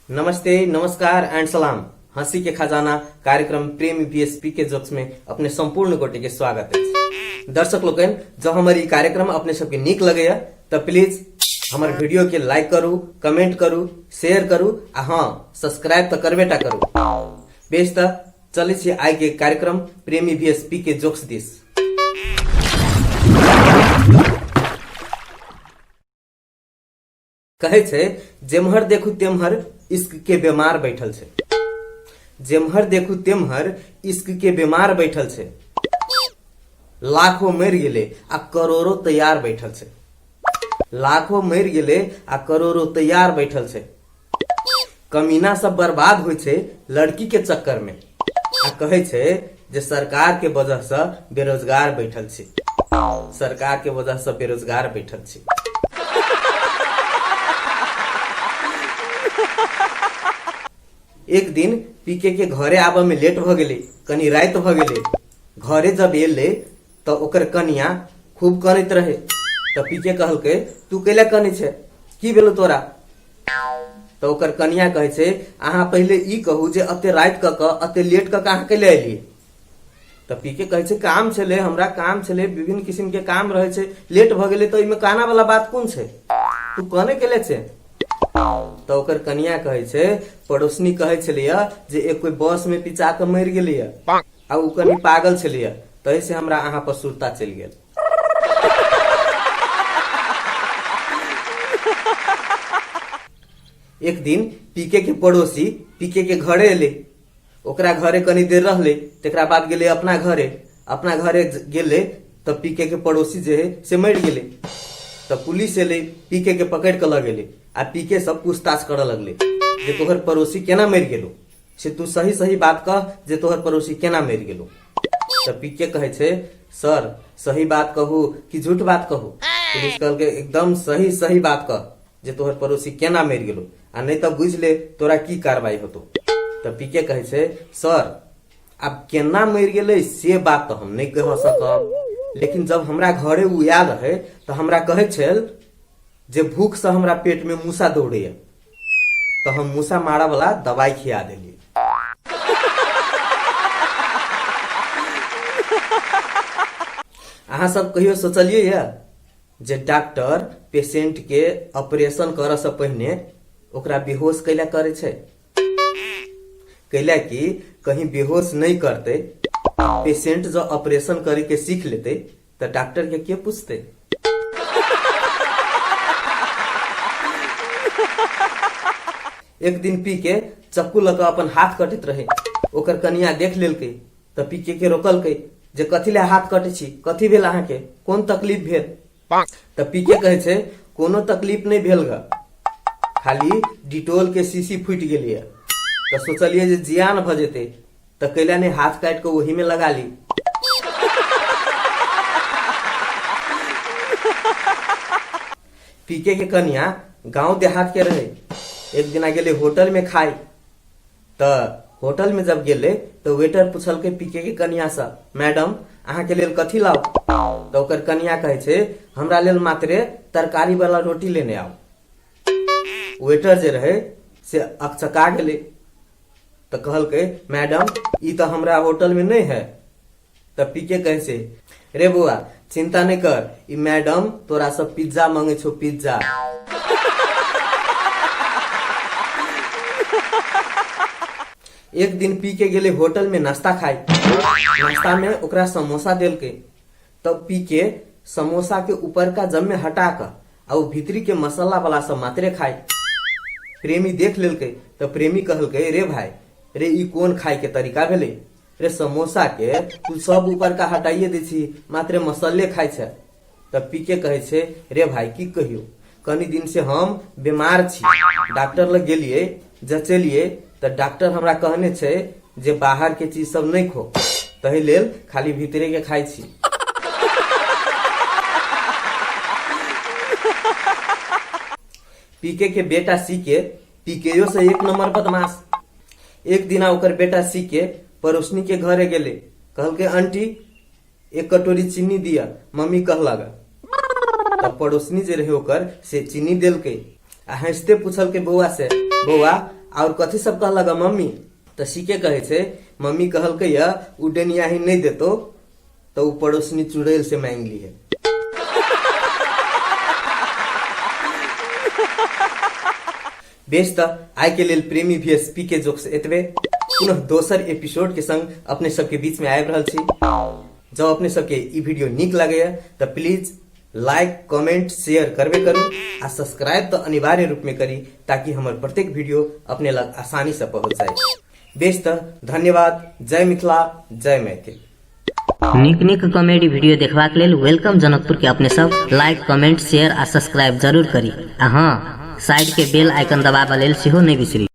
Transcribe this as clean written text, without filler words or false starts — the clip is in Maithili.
नमस्ते, नमस्कार एंड सलाम। हंसी के खजाना कार्यक्रम प्रेम बीएसपी के जोक्स में अपने संपूर्ण गोटे के स्वागत अछि। दर्शक लोकनि, जँ हमर ई कार्यक्रम अपने सबके नीक लगैया तऽ प्लीज हमर वीडियो के लाइक करू, कमेंट करू, शेयर करू आ हाँ, सब्सक्राइब तऽ करबे टा करू। बेस, तऽ चलै छी आइ के कार्यक्रम प्रेमी बीएसपी के जोक्स दिस। कहै छै, जेम्हर देखू तेम्हर इश्क के बेमार बैठल छै, जेम्हर देखू तेम्हर इश्क के बेमार बैठल छै, लाखों मरि गेलै आ करोड़ों तैयार बैठल छै, लाखों मरि गेलै आ करोड़ों तैयार बैठल छै। कमीना सब बर्बाद होइ छै लड़की के चक्कर में आ कहै छै जे सरकार के वजह से बेरोजगार बैठल छी, सरकार के वजह से बेरोजगार बैठल छी। एक दिन पीके के घरे आबऽ में लेट भऽ गेलै, कनी राति भऽ गेलै। घरे जब एलै तऽ ओकर कनिया खूब कनैत रहै। तऽ पीके कहलकै, तू कैला कनै छै, की भेलौ तोरा? तऽ ओकर कनिया कहै छै, अहाँ पहिले ई कहू जे एते राति कऽ कऽ, एते लेट कऽ कऽ अहाँ कैले एलियै? तऽ पीके कहै छै, काम छलै हमरा, काम छलै, विभिन्न किसिम के काम रहै छै, लेट भऽ गेलै, तऽ ओहिमे काना वाला बात कोन छै? तू कने केले छै? तऽ ओकर कनिया कहै छै, पड़ोसनी कहै छलैया जे एक कोई बस में पिचा कऽ मरि गेलैया आ ओ कनि पागल छलैया, तहि से हमरा अहाँ पर सुरता चलि गेल। एक दिन पीके के पड़ोसी पीके के घरे एलै। ओकरा घरे कनी देर रहलै, तकरा बाद गेलै अपना घरे। अपना घरे गेलै तऽ पीके के पड़ोसी जे है से मरि गेलै। तऽ पुलिस एलै, पीके के पकड़ि कऽ लऽ गेलै आ पीके सब पूछताछ करऽ लगलै जे तोहर पड़ोसी केना मरि गेलौ, से तू सही सही बात कह जे तोहर पड़ोसी केना मरि गेलौ। तऽ पीके कहै छै, सर, सही बात कहू कि झूठ बात कहू? पुलिस कहलकै, एकदम सही सही बात कह जे तोहर पड़ोसी केना मरि गेलौ, आ नहि तऽ बुझि ले तोरा की कार्रवाई होतौ। तऽ पीके कहै छै, सर, आब केना मरि गेलै से बात तऽ हम नहि कह सकब, लेकिन जब हमरा घरे ओ आयल रहै तऽ हमरा कहै छल जे भूखसँ हमरा पेटमे मूसा दौड़ैया, तऽ हम मूसा मारऽ वाला दवाई खिया देलियै। अहाँ सब कहियो सोचलियै यऽ जे डॉक्टर पेशेंट के ऑपरेशन करऽ से पहिने ओकरा बेहोश कैला करै छै? कैला कि कहीं बेहोश नहि करतै, पेशेंट जँ ऑपरेशन करे के सीख लेतै तऽ डॉक्टर के के पूछतै? एक दिन पी के चक्कू लऽ कऽ अपन हाथ कटैत रहे। ओकर कनिया देख लेलकै तऽ पीके के रोकलकै जे कथी लए हाथ कटै छी, कथी भेल अहाँके, कोन तकलीफ भेल? तऽ पीके कहै छै, कोनो तकलीफ नहि भेल ग, खाली डिटोल के शीशी फूटि गेलैए तऽ सोचलियै जे जियान भऽ जेतै, तऽ कैला नहि हाथ काटि कऽ ओहीमे लगा ली। पीके के कनिया गांव देहात के रहे। एक दिना गेले होटल में खाई, तऽ होटल में जब गेले तऽ वेटर पूछलकै पीके के कनिया से, मैडम, अहाँ के लेल कथी लाउ? तऽ ओकर कनिया कहै छै, हमरा लेल मात्रे तरकारी वाला रोटी लेने आउ। वेटर जे रहे से अकचका गेलै, तऽ कहलकै, मैडम, ई तऽ हमरा होटल में नहीं है। तऽ पीके कहै छै, रे बौआ, चिंता नहीं कर, ई मैडम तोरा से पिज्जा मंगे छौ, पिज्जा। एक दिन पी के गेले होटल में नाश्ता खाए। नाश्ता में ओकरा समोसा देलकै, तब पी के समोसा के ऊपर का जम्मे हटा कऽ आ ओ भीतरी के मसाला वाला सब मात्रे खाए। प्रेमी देख लेलकै, तऽ प्रेमी कहलकै, रे भाई रे, ई कोन खाए के तरीका भेलै रे? समोसा के तू सब ऊपर का हटाइए दै छी, मात्रे मसल्ले खाइ छै। तऽ पीके कहै छै, रे भाई, की कहियो, कनी दिन से हम बीमार छी। डॉक्टर लग गेलियै, जचेलियै, तऽ डॉक्टर हमरा कहने छै जे बाहर के चीज सब नहि खो, तहि लेल खाली भीतरे के खाइ छी। पीके के बेटा सी के पीकेयो से एक नंबर बदमाश। एक दिना ओकर बेटा सी के पड़ोसनी के घरे गेले, कहलकै, आंटी, एक कटोरी चीनी दिया मम्मी कहलक। तब पड़ोसनी जे रहे ओकर से चीनी देलकै आ हंसते पूछलकै बौआ से, बौआ और कथी सब कहलक मम्मी? तऽ सीके कहै छै मम्मी कहलकै या उ डनियाही नहि देतो तऽ उ पड़ोसनी चुड़ैल से मांगि ली है। बेस तऽ आइ के लेल प्रेमी भी एस पी के जोक्स एतबे। पुनः दोसर एपिसोड के संग अपने सबके बीच में आबि रहल छी। जब अपने सबके ई वीडियो नीक लगैया तऽ प्लीज लाइक कमेंट शेयर करबे करू आ सब्सक्राइब तऽ अनिवार्य रूप में करी ताकि हमर प्रत्येक वीडियो अपने लग आसानी से पहुंच जाए। बेस तऽ धन्यवाद। जय मिथिला, जय मैथिल। नीक नीक कॉमेडी वीडियो देखबाक लेल welcome Janakpur के अपने सब लाइक कमेंट शेयर आ सब्सक्राइब जरूर करी आ हाँ साइड के बेल आइकन दबाबऽ लेल सेहो नहि बिसरी।